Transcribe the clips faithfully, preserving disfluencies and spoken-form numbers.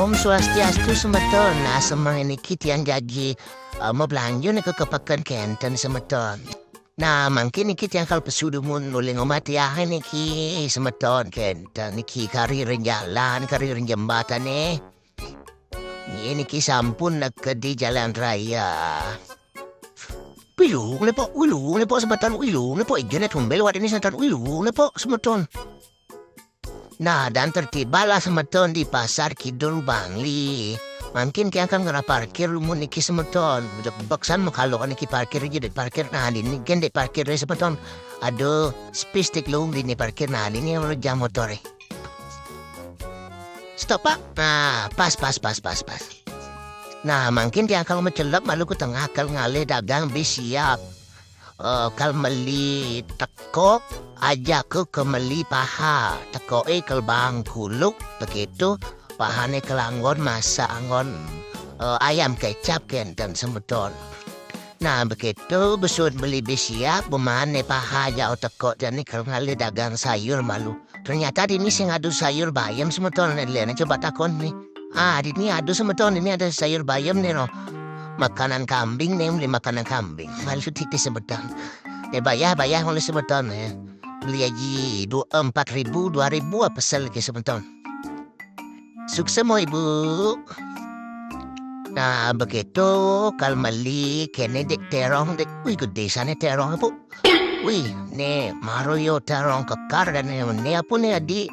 Om Swastiastu semeton. Nah, semangkin niki tiang jagi uh, mabelanjani ka peken kenten semeton. Nah, mangkin niki tiang kal pesu dumun uling umati ahe niki semeton kenten niki kari ring jalan, kari ring jembatane. Niki sampun nekedi jalan raya. Wilung lepok, wilung lepok semeton, wilung lepok ijen tumbel wak dini semeton, wilung lepok semeton. Nah, dan tertibalah semeton di Pasar Kidul Bangli. Mangkin tiang kal ngera parkir dumun niki semeton. Dek beksan mekalo niki parkir aja dek parkir. Nah, dini gen dek parkir dek semeton. Aduh, spis dek lung dini parkir. Nah, dini jam motor eh. Stop, Pak. Nah, pas, pas, pas, pas, pas. Nah, mangkin tiang kal mecelep malu ke tengah kal ngalih dagang bisiap. Eh, kal meli teko, aja ke ke meli paha. Teko eh kal bang kuluk, begitu. Pahane kal anggon masak anggon eh, ayam kecap kenten semeton. Nah, begitu besut beli bisiap, bemane paha aja teko jani kal ngalih dagang sayur malu. Ternyata dini sing adu sayur bayam semeton, lene coba takon ni. Ah, dini adu semeton, dini ada sayur bayam ni no. Makanan kambing ni, beli makanan kambing. Malu titis semeton. Eh, bayah, bayah malu semeton eh. Beli aji dua, empat ribu, dua ribu apa sel lagi semeton. Sukses mo ibu. Nah, begitu kal meli kene dek terong dek. Wih, gede sane terong, Bu. Wih, ne maroyo terong kekar dan ne, ne apa ne adi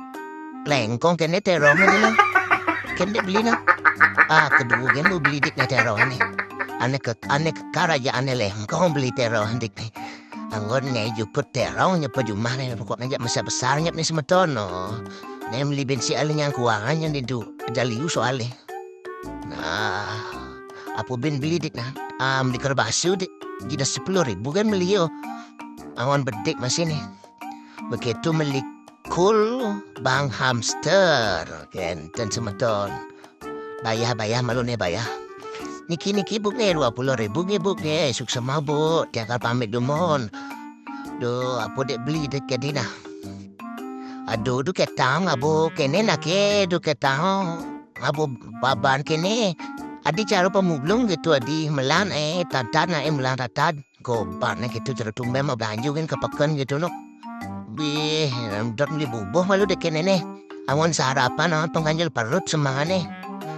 lengkong kene terong ne lah. Kene beli nah. Ah, kedua gen bu beli dek ne terong ne. Ane ke ane kekar aja ane lengkong beli terong dek ne. Anggon ne jukut terong nyapa jumah ne pokoknya aja besar besar nyap ne semeton no. Ne beli bensi ale nyang kuangan nyang didu. Jaliu soale. Nah, apa bin beli dik nah? Ah, beli kerabasu dik. Jida sepuluh ribu kan beli yo. Angon bedik masih nih. Begitu meli kul bang hamster. Kenten semeton. Bayah, bayah malu nih bayah. Niki, niki buk nih dua puluh ribu nih buk nih. Sukses mau bu. Tiang kal pamit dumon. Duh, apa dek beli dek kedina. Aduh, duh ketang abu kene nake, duh ketang abu baban kene. Adi cara pemulung gitu, adi melan eh tatad na eh melan tatad. Goban eh gitu cara tumben mau belanja kan ke peken gitu no. Bih, dot beli bubuh malu dek kene ne. Angon sarapan, angon pengganjal perut semangane.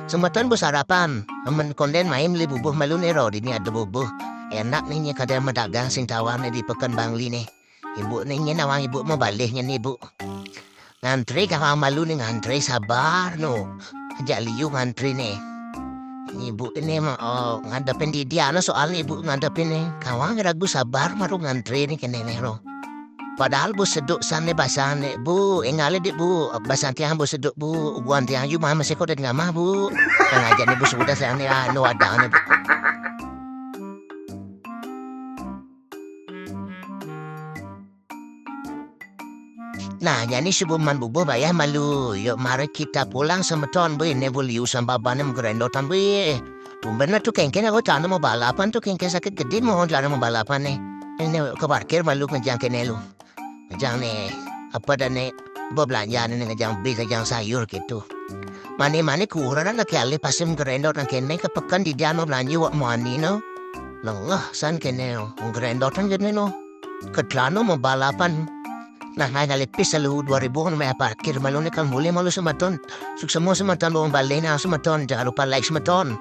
Semeton bu sarapan. Amen konden main beli bubuh malu ne ro, dini ada bubuh. Enak nih nye kadang medagang sing tawar ne di peken Bangli ne. Ibu ni nyen awang ibu mau balih nyen ibu. Ngantri kawang malu ni ngantri sabar no. Ajak liu ngantri ni. Ibu ini mah oh, ngadepin di dia no soal ibu ngadepin ni. Kawang ragu sabar maru ngantri ni kene ni ro. Padahal bu seduk san ni basang ni bu, ingali di bu, basang tiang bu seduk bu, uguan tiang ju mah masih kau dan ngamah bu. Ngajak ni bu sudah sayang ni anu ada ni bu. Nah, jani subuh man bubuh bayah malu. Yuk mari kita pulang semeton bu, ini bu liu sambal banem gerendotan bu. Tumben lah tu kengken aku tanam mau balapan tu kengken sakit gede mau tanam mau balapan nih. Ini ke parkir malu ngejang kene lu. Ngejang nih. Apa dan nih? Bebelanjaan nih ngejang bis ngejang sayur gitu. Mani-mani kurang nak kali pasim gerendot nang kene ke peken di dia mau belanja wak mani no. Lengah san kene no. Gerendotan kene no. Ketlano mau balapan. Nah, ngai ngalipis selalu dua ribu kan meh parkir malu ni kan boleh malu semeton. Suksemo semeton bawang balai na semeton. Jangan lupa like semeton.